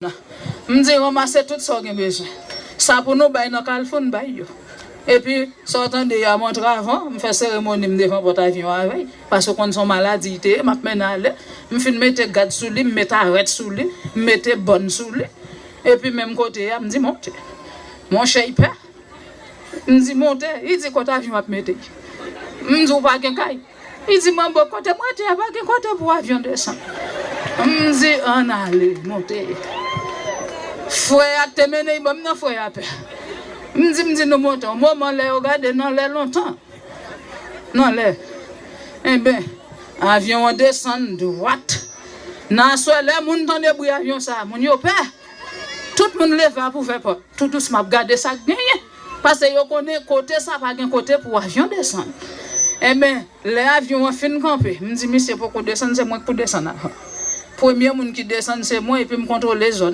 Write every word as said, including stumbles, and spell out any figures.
nan. M di, ranmase tout sa w gen bezwen. Sa pou nou bay nan kalfou, n bay yo. Epi, sa w tande a, m antre avan, m fè seremoni m devan pòt avyon avè l. Paske w konn se yon maladi l te ye, m ap mennen ale. M fin mete gad sou li, m mete arèt sou li, m mete bòn sou li. Epi, menm kote a, m di, monte. Monchè, li pè. M di, monte. Li di, kote avyon ap mete? M di, ou pa gen kay? Li di, manbo, kote m rete a pa gen kote pou avyon desann. M di, ann ale, monte. Frè a k te mennen l ban m nan, frè a pè. M di, m di nou monte. Yon moman, lè yo gade nan lè lontan. Nan lè. Enben, avyon an desann dwat. Nan aswè, lè moun tande bri avyon sa a, moun yo pè. Tout moun leve ap ouvè pòt. Tou dousman ap gade sa k genyen. Paske yo konnen kote sa pa gen kote pou avyon desann. Enben, lè avyon an fin kanpe, m di, misye poko desann, se mwen k pou desann avan. Premye moun ki desann se mwen, epi m kontwole zòn